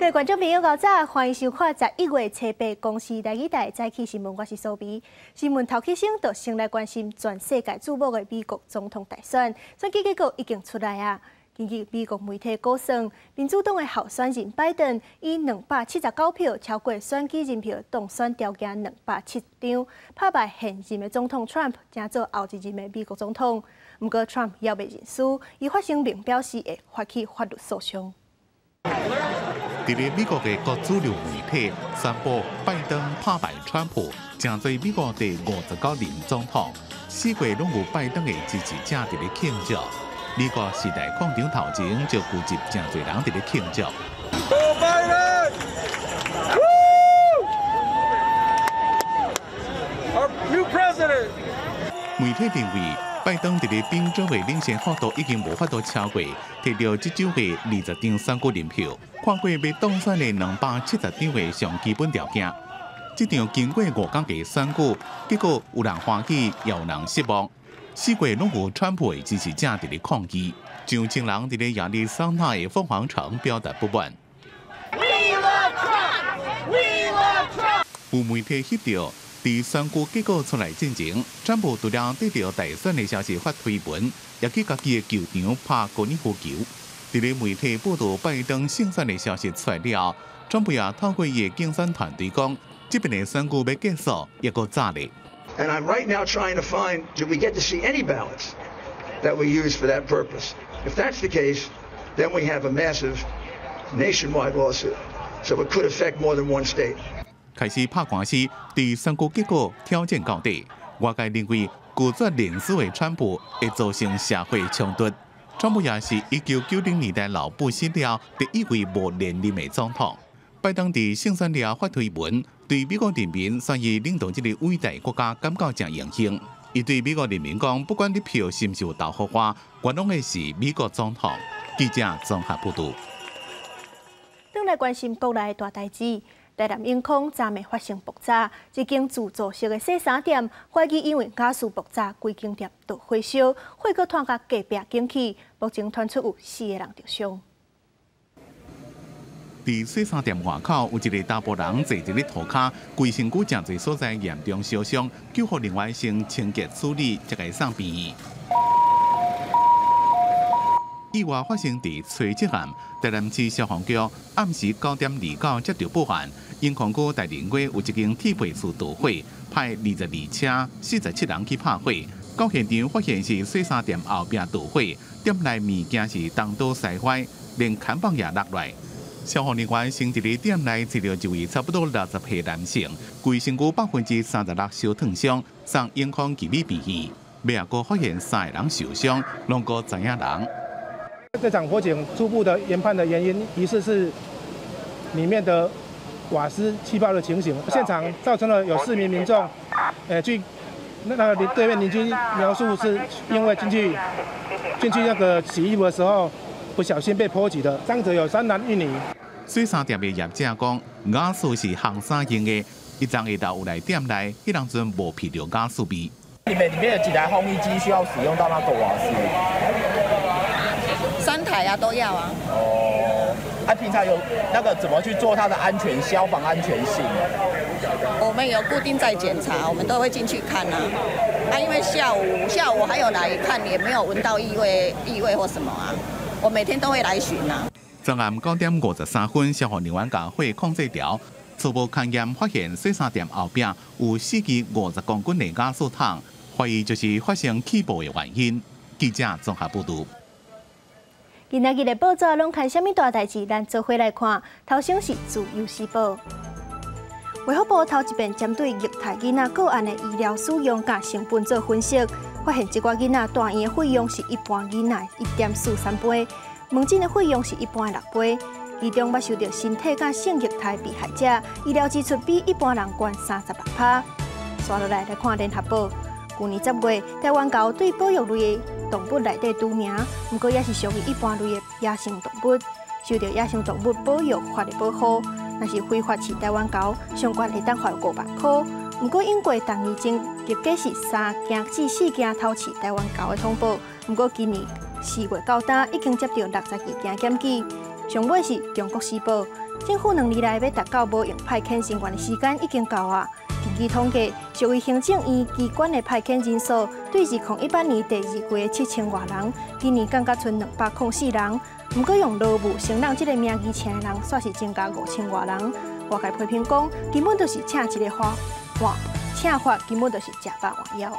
各位觀眾朋友，𠢕早，歡迎收看11月初八公視台語台早起新聞，我是蘇眉。新聞頭起先就先來關心全世界矚目的美國總統大選，選舉結果已經出來啊。根據美國媒體估算，民主黨的候選人拜登以279票超過選舉人票當選條件207張，拍敗現任的總統川普，成做後一任的美國總統。毋過川普猶未認輸，伊發聲明表示會發起法律訴訟。佇咧美國的各主流媒體宣布拜登拍敗川普，成做美國第59任總統。四界攏有拜登的支持者佇咧慶祝。美國時代廣場頭前就聚集誠濟人佇咧慶祝。 Go Biden! Woo! Our new president! 媒體認為，拜登佇咧賓州的領先幅度已經無法度超過，摕著這州的20張選舉人票，跨過欲當選的270張的上基本條件。這場經過5工的選舉，結果有人歡喜，也有人失望。四界攏有川普的支持者佇咧抗議，上千人佇咧亞利桑那的鳳凰城表達不滿。 We love Trump! We love Trump! 有媒體翕著，佇選舉結果出來進前，川普除了得著大選的消息發推文，也去家己的球場拍高爾夫球。佇咧媒體報導拜登勝選的消息出來了，川普也透過伊的競選團隊講，這擺的選舉欲結束，猶閣早咧。 And I'm right now trying to find, did we get to see any ballots that we used for that purpose? If that's the case, then we have a massive nationwide lawsuit. So it could affect more than one state. 開始拍官司，佇選舉結果挑戰到底。外界認為，拒絕認輸的川普會造成社會衝突。川普也是1990年代老布希了第一位無連任的總統。拜登佇勝選了發推文，對美國人民選伊領導這个偉大國家感覺誠榮幸。伊對美國人民講，不管你票是毋是有投予我，我攏會是美國總統。記者綜合報導。轉來關心國內大代誌。台南永康昨暝發生爆炸，一間自助式的洗衫店懷疑因為瓦斯爆炸，規間店著火燒，火閣傳共隔壁間去，目前傳出有四個人著傷。佇洗衫店外口有一个查埔人坐佇咧塗跤，規身軀誠濟所在嚴重燒傷，救護人員先清潔處理，才共送病院。意外發生佇初一暗，台南市消防局暗時9點29接著報案，永康區大林街有一間鐵皮厝著火，派22車47人去拍火。到現場發現是洗衫店後壁著火，店內物件是東倒西歪，連看板也落來。消防人員先佇咧店內揣著一位差不多60歲男性，規身軀36%燒燙傷，送永康奇美病院。尾仔閣發現三个人受傷，攏閣知影人。這場火警初步的研判的原因，疑似是裡面的瓦斯氣爆的情形。現場造成了有四名民眾，據那個對面鄰居描述，是因為進去那個洗衣服的時候，不小心被波及的。傷者有三男一女。洗衫店的業者講，瓦斯是烘衫用的，伊昨下晝有來店內，彼當陣無聞著瓦斯味。你們裡面有幾台烘衣機需要使用到那個瓦斯？三台啊，都要啊。哦，啊，平常有那個怎麼去做它的安全消防安全性？我們有固定在檢查，我們都會進去看啊。啊，因為下午還有來看，也沒有聞到異味或什麼啊。我每天都會來巡啊。昨暗9點53分，消防人員共火控制掉，初步勘驗發現洗衫店後壁有四支50公斤的瓦斯桶，懷疑就是發生氣爆的原因。記者綜合報導。今仔日的報紙攏看啥物大代誌？咱做伙來看。頭先是《自由時報》，衛福部頭一遍針對虐待囡仔個案的醫療使用佮成本做分析，發現這寡囡仔住院的費用是一般囡仔1.43倍，門診的費用是一般的6倍。其中，捌受著身體佮性虐待被害者，醫療支出比一般人懸36%。紲落來來看《聯合報》，舊年10月，臺灣猴對保育類的動物內底著名，毋過也是屬於一般類的野生動物，受著野生動物保育法的保護。若是非法飼臺灣猴，上懸會當罰5萬箍。毋過英國逐年前結果是三件至四件偷飼臺灣猴的通報，毋過今年4月到今已經接著62件檢舉。上尾是《中國時報》，政府2年來欲達到無用派遣人員的時間已經到啊！根據統計，屬於行政院機關的派遣人數，對2018年第二季的7000外人，今年降甲賰204人。毋過用勞務承攬這个名義請的人，煞是增加5000外人。外界批評講，根本就是請一个花換，請法根本就是食飽換枵。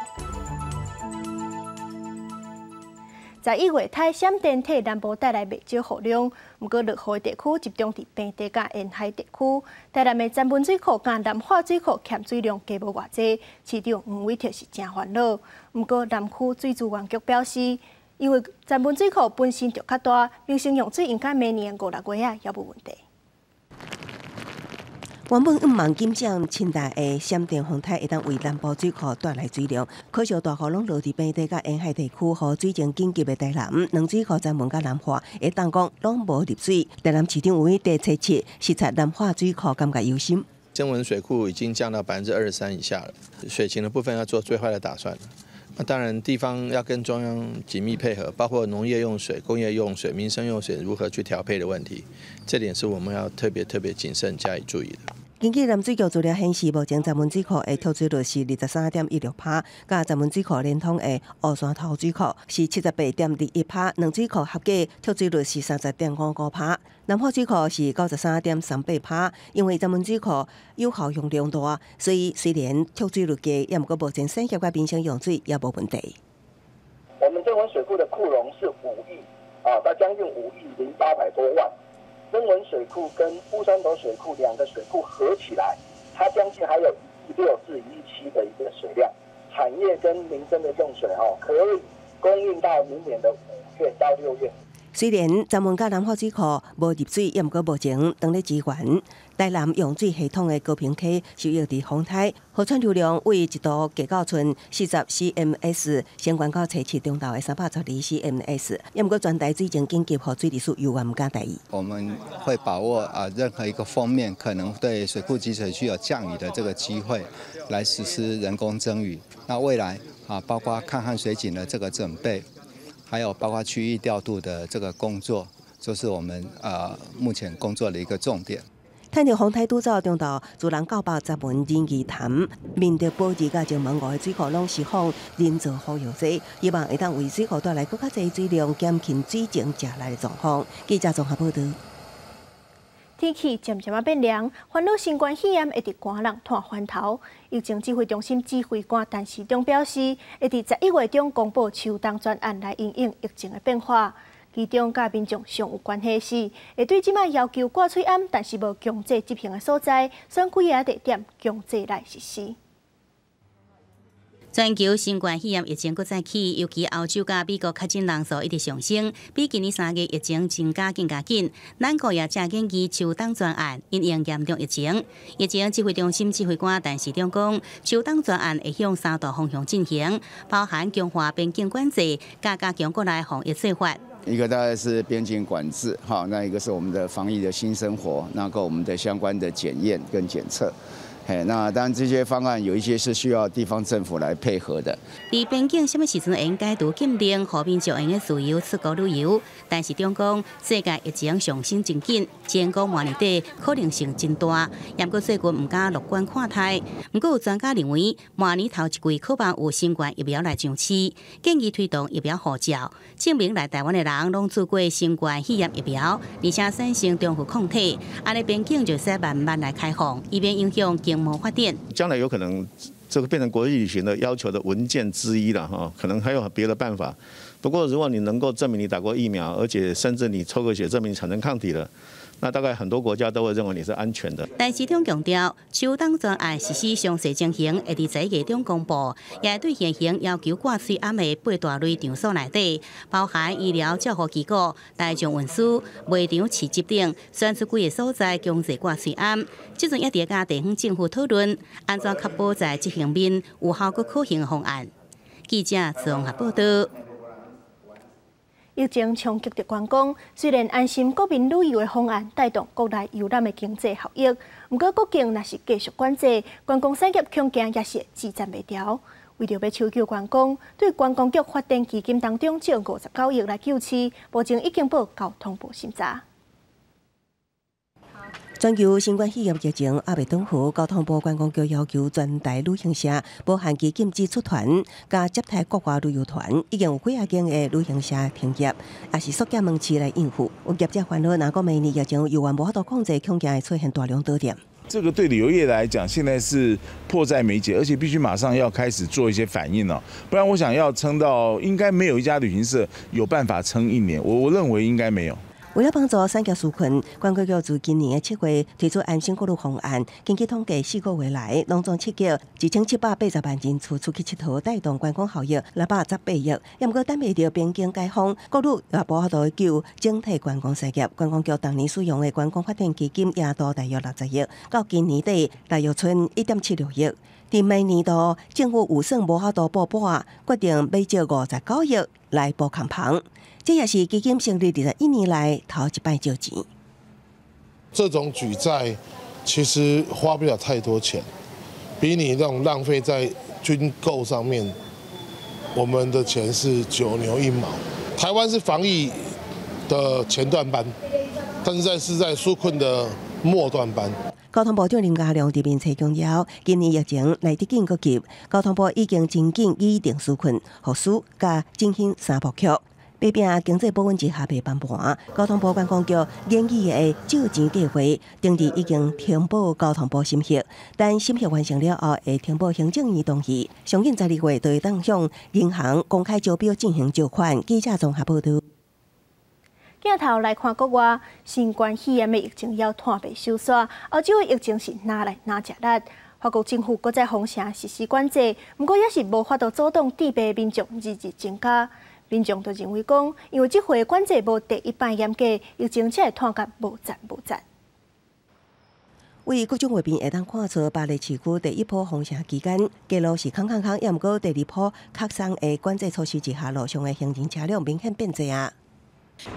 11月颱閃電替南部帶來袂少雨量，毋過落雨的地區集中佇平地佮沿海地區。台南的曾文水庫佮南化水庫欠水量加無偌濟，市長黃偉哲是誠煩惱。毋過南區水資源局表示，因為曾文水庫本身就較大，民生用水應該明年5、6月仔也無問題。原本向望金獎清大的閃電風颱會當為南部水庫帶來水量，可惜大雨攏落佇平地佮沿海地區，予水情緊急的台南兩水庫曾文佮南化會當講攏無入水。台南市長黃偉哲初七視察南化水庫，感覺憂心。曾文水庫已經降到23%以下了，水情的部分要做最壞的打算。那當然，地方要跟中央緊密配合，包括農業用水、工業用水、民生用水如何去調配的問題，這點是我們要特別特別謹慎加以注意的。根據南水局資料顯示，目前曾文水庫的蓄水率是23.16%，佮曾文水庫連通的烏山頭水庫是78.21%，兩水庫合計蓄水率是30.55%。南化水庫是93.38%，因為曾文水庫有效容量大，所以雖然蓄水率低，也毋過目前產業佮民生用水也無問題。我們曾文水庫的庫容是5億，啊，大將近5億零800多萬。曾文水庫跟烏山頭水庫兩個水庫合起來，它將近還有1億6至1億7的一個水量，產業跟民生的用水哦，可以供應到明年的5月到6月。雖然曾文佮南化水庫無入水，也毋過目前當咧支援台南用水系統的高屏溪受益佇風颱，河川流量為一度加到賰40 CMS，升懸到初七中晝的312 CMS。也毋過全台水情緊急，予水利署猶原毋敢大意。我們會把握啊任何一個鋒面可能對水庫集水區有降雨的這個機會，來實施人工增雨。那未來啊，包括抗旱水井的這個準備。還有包括區域調度的這個工作，就是我們目前工作的一個重點。趁著風颱拄走中晝，自然910文仁義潭、明德保二佮曾文5个水庫攏釋放人造雨藥劑，希望會當為水庫帶來閣較濟水量，減輕水情食力的狀況。記者綜合報導。天氣漸漸仔變涼，煩惱新冠肺炎會佇寒人湠翻頭。疫情指揮中心指揮官陳時中表示，會佇11月中公布秋冬專案來因應疫情的變化。其中佮民眾上有關係是，會對這擺要求掛喙罨，但是無強制執行的所在，選幾个地點強制來實施。全球新冠肺炎疫情閣再起，尤其歐洲佮美國確診人數一直上升，比今年3月疫情增加更加緊。咱國也正研擬秋冬專案，因應嚴重疫情。疫情指揮中心指揮官陳時中講，秋冬專案會向3大方向進行，包含強化邊境管制、加強國內防疫做法。一個當然是邊境管制，哈，那一個是我們的防疫的新生活，那個我們的相關的檢驗跟檢測。那當然這些方案有一些是需要地方政府來配合的。佇邊境啥物時陣會用解除禁令，予民眾會用自由出國旅遊？但是中講世界疫情上升真緊，前講明年底可能性真大。毋過最近毋敢樂觀看待。毋過有專家認為，明年頭一季可望有新冠疫苗來上市，建議推動疫苗護照，證明來台灣的人攏注過新冠肺炎疫苗，而且產生中和抗體，按呢邊境就使慢慢來開放，以免影響經貿發展。將來有可能這個變成國際旅行的要求的文件之一了哈，可能還有別的辦法。不過如果你能夠證明你打過疫苗，而且甚至你抽個血證明產生抗體了，那大概很多國家都會認為你是安全的。陳時中強調，秋冬專案實施詳細情形會佇11月中公布，也對現行要求掛喙罨的8大類場所內底，包含醫療照護機構、大眾運輸、賣場、市集等，選出幾个所在強制掛喙罨。這陣也佇佮地方政府討論，按怎確保在執行面有效閣可行的方案。記者綜合報導。疫情衝擊著觀光，雖然安心國民旅遊的方案帶動國內遊覽的經濟效益，毋過國境若是繼續管制，觀光產業恐驚也是支撐袂牢。為著欲搶救觀光，對觀光局發展基金當中借59億來救市，目前已經報交通部審查。全球新冠肺炎疫情猶未斷去，交通部觀光局要求全台旅行社無限期禁止出團，佮接待國外旅遊團，已經有幾仔間的旅行社停業，抑是縮減門市來應付。有業者煩惱，若閣明年疫情猶原無法度控制，恐驚會出現大量倒店。這個對旅遊業來講，現在是迫在眉睫，而且必須馬上要開始做一些反應哦，不然我想要撐到，應該沒有一家旅行社有辦法撐一年，我認為應該沒有。為了幫助產業紓困，觀光局自今年的7月推出安心國旅方案。根據統計，4個月來，攏總刺激1780萬人次出去𨑨迌，帶動觀光效益618億。毋過等袂著邊境解封，國旅也無法度救整體觀光產業。觀光局逐年使用的觀光發展基金也多大約60億，到今年底大約賰1.76億。佇明年度，政府預算無法度補撥，決定欲借59億來補空棚。這也是基金成立21年來頭一擺借錢。這種舉債其實花不了太多錢，比你那種浪費在軍購上面，我們的錢是九牛一毛。台灣是防疫的前段班，但是在紓困的末段班。交通部長林佳龍佇面冊強調，今年疫情來得緊閣急，交通部已經真緊擬定紓困、復甦佮振興三部曲。欲拚經濟保穩之下袂崩盤，交通部觀光局研擬的借錢計劃，頂日已經呈報交通部審核，等審核完成了後，會呈報行政院同意，上緊12月就會當向銀行公開招標進行借款。記者綜合報導。鏡頭來看國外，新冠肺炎的疫情猶拖袂收煞，歐洲的疫情是愈來愈食力。法國政府閣再封城實施管制，毋過也是無法度阻擋致病民眾日日增加。民眾就認為講，因為這回管制無第一擺嚴格，疫情才會拖甲無節無節。位各種畫面會當看出，巴黎市區第一波封城期間，街路是空空空，猶毋過第二波較鬆的管制措施之下，路上的行人車輛明顯變濟啊。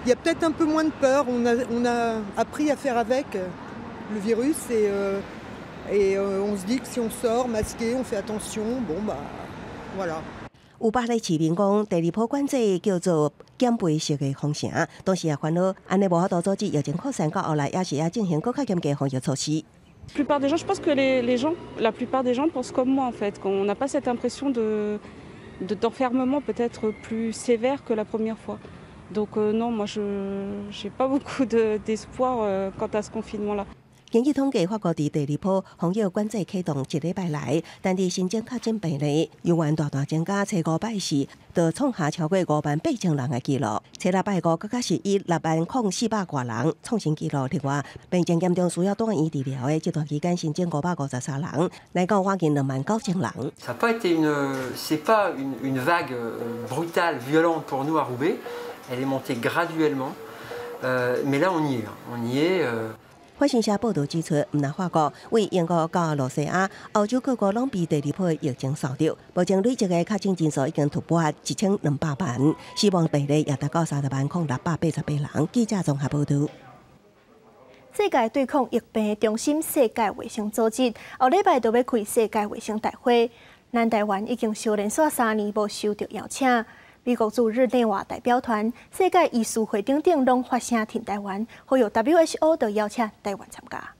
Il y a peut-être un peu moins de peur, on a appris à faire avec le virus et on se dit que si on sort masqué, on fait attention, bon bah voilà. 有巴黎市民講，第二波管制叫做減肥式的封城，同時也煩惱，按呢無法度阻止疫情擴散，到後來也是愛進行閣較嚴格防疫措施。 Plupart des gens, je pense que les gens, la plupart des gens pensent comme moi en fait, qu'on n'a pas cette impression d'enfermement peut-être plus sévère que la première fois. Donc non, moi je n'ai pas beaucoup d'espoir quant à ce confinement-là. 根據統計，法國佇第二波防疫管制啟動一禮拜來，單日新增確診病例猶原大大增加，初五拜四就創下超過5萬8千人的紀錄。初六拜五，閣較是以6萬零400外人創新紀錄。另外，病情嚴重需要住院治療的這段期間新增553人，來到接近2萬9千人。 Ça n'a pas été une, c'est pas une vague brutale, violente pour nous à Roubaix. Elle est montée graduellement, mais là on y est, on y est. 法新社報導指出，毋但法國，位英國到露西亞，歐洲各國攏被第二波疫情掃著。目前累計的確診人數已經突破1200萬，死亡病例也達到30萬零688人。記者綜合報導。世界對抗疫病的中心世界衛生組織，後禮拜就欲開世界衛生大會。咱台灣已經相連紲3年無收著邀請。美國駐日內瓦代表團、世界醫師會等等攏發聲挺台灣，呼籲 WHO 著邀請台灣參加。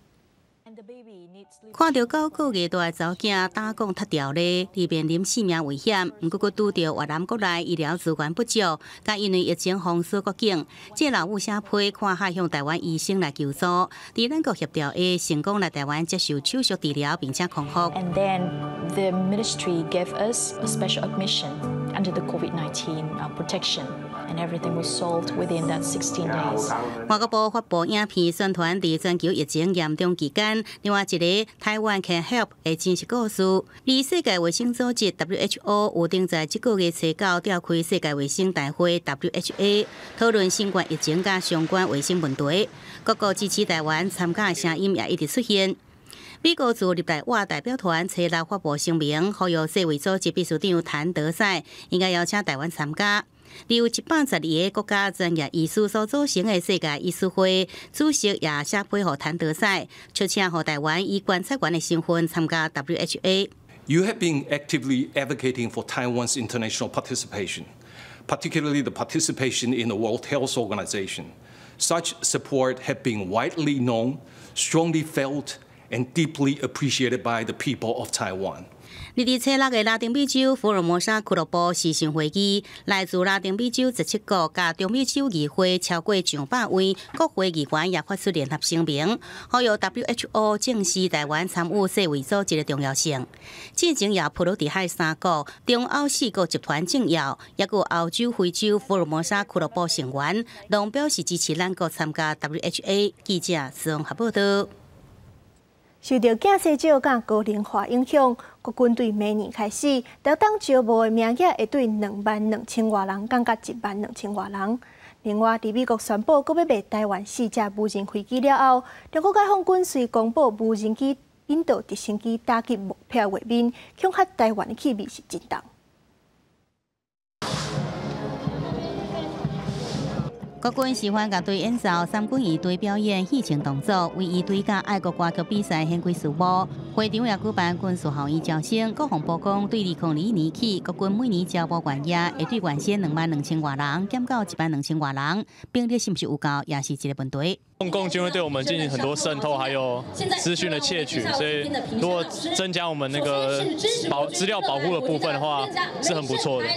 看著9個月大的查某囝膽講脫掉咧，面臨性命危險，毋過閣拄著越南國內醫療資源不足，佮因為疫情封鎖國境，這老母寫批看海向台灣醫生來求助，佇咱國協調下成功來台灣接受手術治療，並且康復。 And then the ministry gave us a special admission under the COVID-19 protection, and everything was solved within that 16 days. 外交部發布影片宣傳，佇全球疫情嚴重期間，另外一个台灣 Can Help 的真實故事。而世界衛生組織 WHO 有定在這個月初九召開世界衛生大會 WHA，討論新冠疫情佮相關衛生問題。各國支持台灣參加的聲音也一直出現。美國駐日內瓦代表團初六發布聲明，呼籲世衛組織秘書長譚德塞應該邀請台灣參加。由112個國家專業醫師所組成的世界醫師會主席也寫批予譚德塞，促請予台灣以觀察員的身份參加 WHA。 You have been actively advocating for Taiwan's international participation, particularly the participation in the World Health Organization. Such support have been widely known, strongly felt, and deeply appreciated by the people of Taiwan. 二佇初六的拉丁美洲福爾摩沙俱樂部視訊會議，來自拉丁美洲17國佮中美洲議會超過上百位國會議員也發出聯合聲明，呼籲 WHO 正視台灣參與世衛組織的重要性。進前也波羅的海三國、中歐四國集團政要，抑閣歐洲、非洲福爾摩沙俱樂部成員，攏表示支持咱國參加 WHA。記者綜合報道。受著囝婿少佮高齡化影響，國軍對明年開始，台東招募的名額會對22,000外人降到12,000外人。另外，佇美國宣布閣欲賣台灣四架無人飛機了後，中國解放軍隨公布無人機引導直升機打擊目標畫面，恐嚇台灣的氣味是真重。國軍示範樂隊演奏，三軍儀隊表演戲情動作，為儀隊佮愛國歌曲比賽掀開序幕。會場也舉辦軍事學院招生。國防部講，對2021年起，國軍每年招募員額會對原先22,000外人減到12,000外人，兵力是毋是有夠，也是一個問題。共軍會對我們進行很多滲透，還有資訊的竊取，所以如果增加我們那個保資料保護的部分的話，是很不錯的。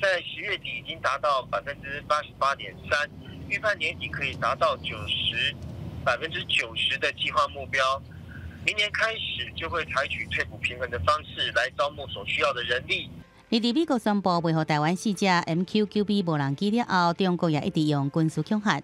在10月底已經達到88.3%。預判年底可以達到90%的計劃目標，明年開始就會採取退補平衡的方式來招募所需要的人力。而佇美國宣布賣予台灣四架 MQ-9B 無人機了後，中國也一直用軍事恐嚇。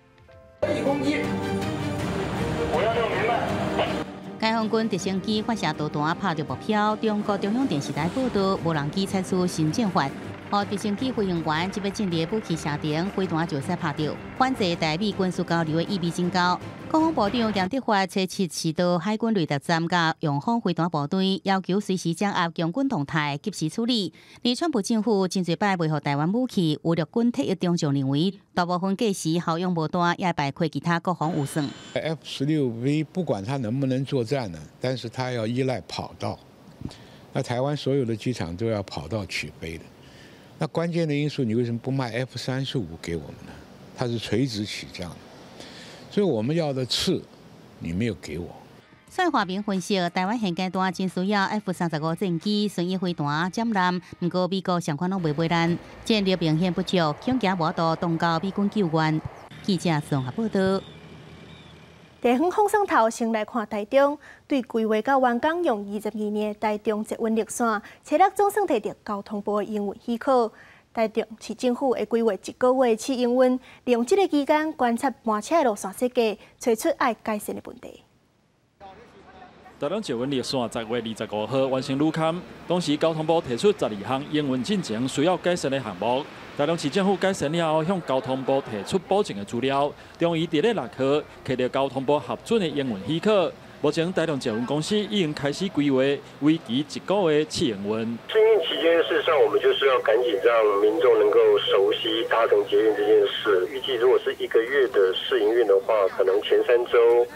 解放軍直升機發射導彈拍著目標，中國中央電視台報道，無人機採取新戰法。予直升機飛行員這欲進入武器射程，飛彈就會使拍著。反制台美軍事交流的意味真高。國防部長嚴德發初七視導海軍雷達站佮用方飛彈部隊，要求隨時掌握共軍動態，及時處理。而川普政府真濟擺賣予台灣武器，有陸軍退役中將認為，大部分價時效用無大，也敗虧其他國防預算。 F-16V 不管它能不能作戰呢，但是它要依賴跑道。那台灣所有的機場都要跑道起飛的。那關鍵的因素，你為什麼不賣 F-35給我們呢？它是垂直起降的，所以我們要的刺，你沒有給我。蔡華明分析，台灣現階段真需要 F-35戰機、巡弋飛彈、殲艦，毋過美國相款攏袂買咱，戰力明顯不足，恐驚無法度動到美軍救援。記者綜合報道。地方放送頭先來看台中，對規劃到完工用22年的台中捷運綠線，初六總算提著交通部的營運許可。台中市政府會規劃一個月試營運，利用這個期間觀察班車的路線設計，揣出愛改善的問題。台中捷運綠線10月25號完成履勘，當時交通部提出12項營運進程需要改善的項目。台中市政府改善了後，向交通部提出補正的資料，終於佇咧6號獲得交通部核准的營運許可。目前台中捷運公司已經開始規劃為期一個月試營運。試運期間，事實上我們就是要趕緊讓民眾能夠熟悉搭乘捷運這件事。預計如果是1個月的試營運的話，可能前3週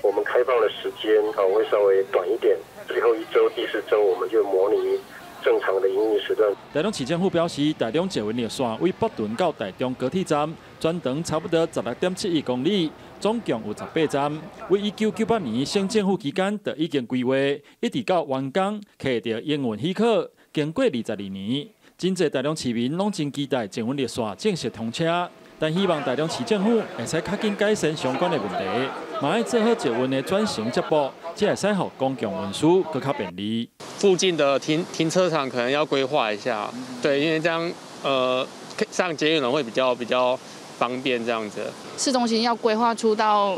我們開放的時間啊會稍微短一點，最後1週、第4週我們就模擬正常的營運時段。台中市政府表示，台中捷運綠線為北屯到台中高鐵站，全長差不多16.71公里，總共有18站。為1998年省政府期間就已經規劃，一直到完工，獲得營運許可，經過22年，真濟台中市民攏真期待捷運綠線正式通車。但希望台中市政府會使較緊改善相關的問題，嘛愛做好捷運的轉乘接駁，才會使予公共運輸閣較便利。附近的停車場可能要規劃一下，對，因為這樣上捷運會比較方便這樣子。市中心要規劃出到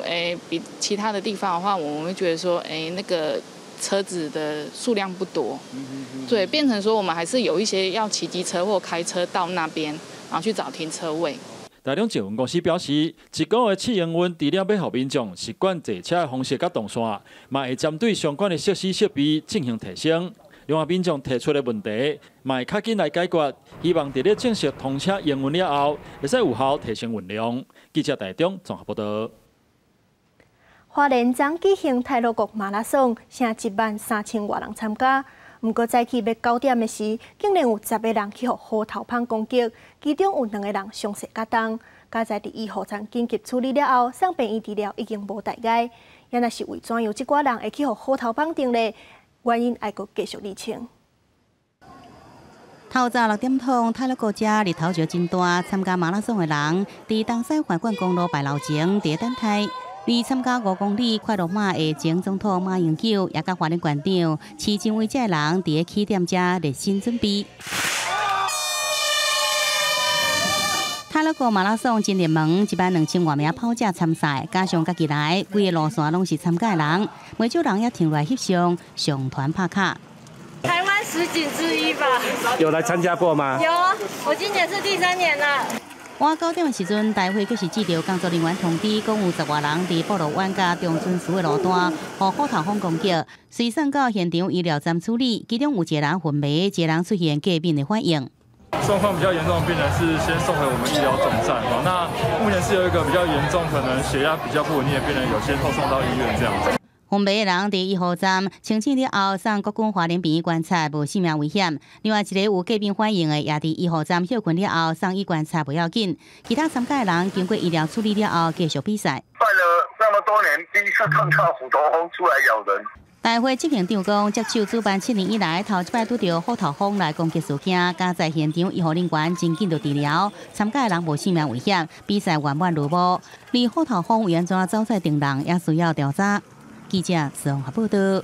比其他的地方的話，我們會覺得說那個車子的數量不多，對，變成說我們還是有一些要騎機車或開車到那邊，然後去找停車位。台中捷運公司表示，一個月試營運，除了欲予民眾習慣坐車的方式佮動線，嘛會針對相關的設施設備進行提升。另外，民眾提出的問題，嘛會較緊來解決。希望佇咧正式通車營運了後，會使有效提升運量。記者台中綜合報道。花蓮昨舉行太魯閣馬拉松，成1萬3千外人參加。毋過早起欲九點的時，竟然有10個人去予虎頭蜂攻擊，其中有2個人傷勢較重。佳哉佇醫護站緊急處理了後，送病院治療已經無大礙。也若是為怎樣，這寡人會去予虎頭蜂叮咧？原因愛閣繼續釐清。透早6點鐘，太魯閣遮日頭就真大，參加馬拉松的人，佇東西橫貫公路牌樓前佇等待。而參加5公里快樂馬的前總統馬英九，也佮花蓮縣長徐榛蔚這个人，佇起點遮熱身準備。太魯閣馬拉松真熱門，12000外名跑者參賽，加上家己來，規個路線攏是參加的人，袂少人也停落來翕相、上傳拍卡。台灣十景之一吧。有來參加過嗎？有，我今年是第3年了。晚9點的時陣，大會閣是接到工作人員通知，講有10外人佇布洛灣佮中村寺的路段，予虎頭蜂攻擊，隨送到現場醫療站處理，其中有一個人昏迷，一個人出現過敏的反應。狀況比較嚴重的病人是先送回我們醫療總站，那目前是有一個比較嚴重，可能血壓比較不穩定的病人，有先後送到醫院這樣子。昏迷的人佇醫護站清醒了後，送國軍花蓮病院觀察，無性命危險。另外一個有過敏反應的，也佇醫護站歇睏了後，送醫觀察，無要緊。其他參加的人經過醫療處理了後，繼續比賽。賽了那麼多年，第一次碰到虎頭蜂出來咬人。大會執行長講，接手主辦7年以來，頭一擺拄著虎頭蜂來攻擊事件，佳哉現場醫護人員真緊就治療，參加的人無性命危險，比賽圓滿落幕。而虎頭蜂為按怎走出叮人，也需要調查。記者綜合報道。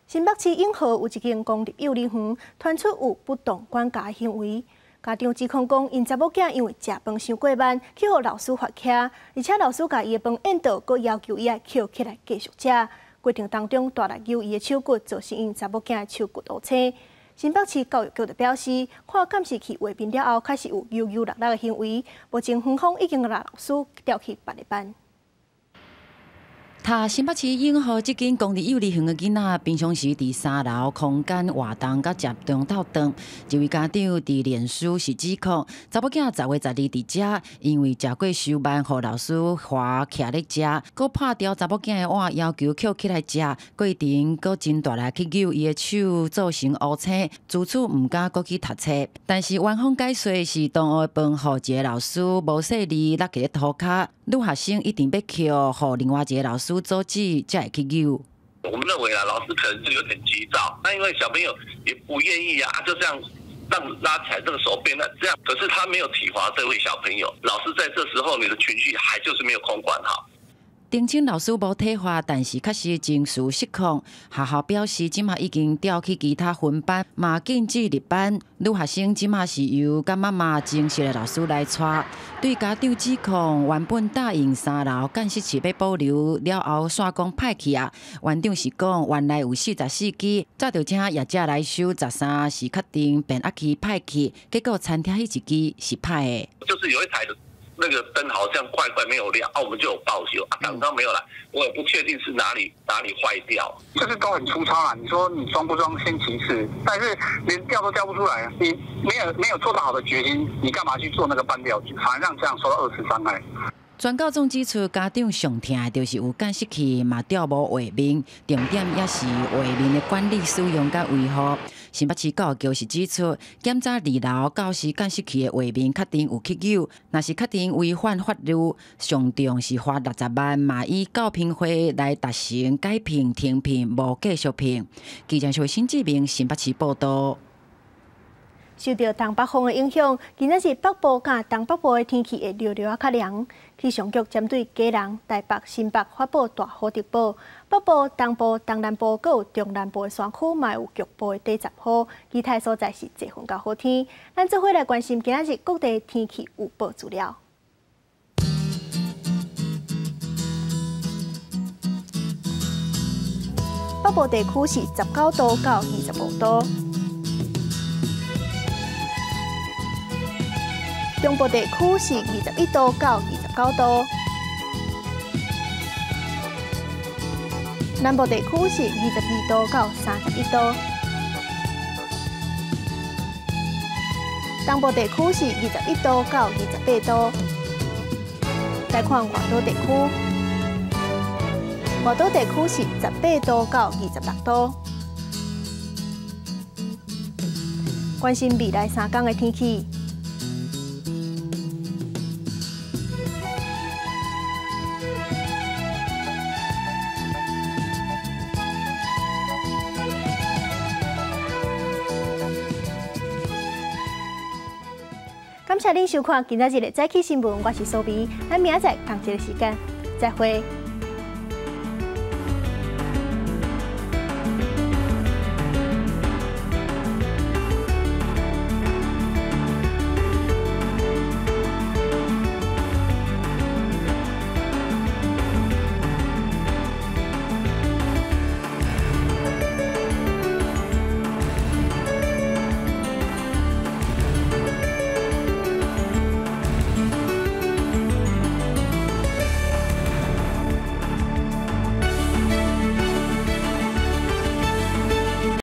新北市永和有一間公立幼兒園，傳出有不當管教行為。家長指控講，𪜶查某囝因為食飯傷過慢，去予老師罰徛，而且老師共伊的飯咽倒，閣要求伊愛抾起來繼續食。過程當中，大力扭伊的手骨，造成𪜶查某囝的手骨烏青。新北市教育局就表示，看監視器畫面了後，確實有扭扭搦搦的行為，目前園方已經共老師調去別个班。讀新北市永和這間公立幼兒園的囡仔，平常時佇3樓空間活動佮食中晝頓。一位家長佇臉書是指控，查某囝10月12佇遮，因為食過傷慢，予老師罰徛咧食，閣拍掉查某囝的碗，要求抾起來食，過程閣真大力去扭伊的手，造成烏青，自此毋敢閣去讀冊。但是園方解說是同學的飯予一個老師無細膩落佇咧塗跤，女學生一定欲抾，予另外一個老師阻止，才會去扭。我們認為啊，老師可能是有點急躁，那因為小朋友也不願意啊，就這樣讓拉起來這個手變那這樣，可是他沒有體罰這位小朋友，老師在這時候你的情緒還就是沒有控管好。澄清老師無體罰，但是確實情緒失控。學校表示，這馬已經調去其他分班，嘛禁止入班。女學生這馬是由佮媽媽正式的老師來帶。對家長指控，原本答應3樓監視器欲保留，了後煞講歹去啊。園長是講，原來有44支，早就請業者來修13是確定變壓器歹去，結果餐廳彼一支是歹的。就是有一台的。那個燈好像怪怪沒有亮，啊，我們就有報修，啊，剛剛沒有來，我也不確定是哪裡壞掉，就是都很粗糙啊。你說你裝不裝先其次，但是連吊都吊不出來，你沒有做得好的決心，你幹嘛去做那個半吊子，反而讓這樣受到二次傷害。全教總指出，家長上疼的就是有監視器，嘛調無畫面，重點也是畫面的管理使用佮維護。新北市教育局是指出，檢查2樓教室監視器的畫面，確定有去扭，若是確定違反法律，上重是罰60萬，嘛以教評會來達成改評、停評、無繼續評。記者新志明新北市報道。受到東北風的影響，今仔日北部佮東北部的天氣會略略仔較涼。氣象局針對基隆、台北、新北發布大雨特報，北部、東部、東南部閣有中南部的山區嘛有局部的短暫雨，其他所在是濟雲佮好天。咱做伙來關心今仔日各地天氣預報資料。北部地區是19度到25度。中部地區是21度到29度，南部地區是22度到31度，東部地區是21度到28度。來看外島地區，外島地區是18度到26度。關心未來3天的天氣。感謝您收看今仔日的早起新聞，我是蘇美，咱明仔載仝一个時間再會。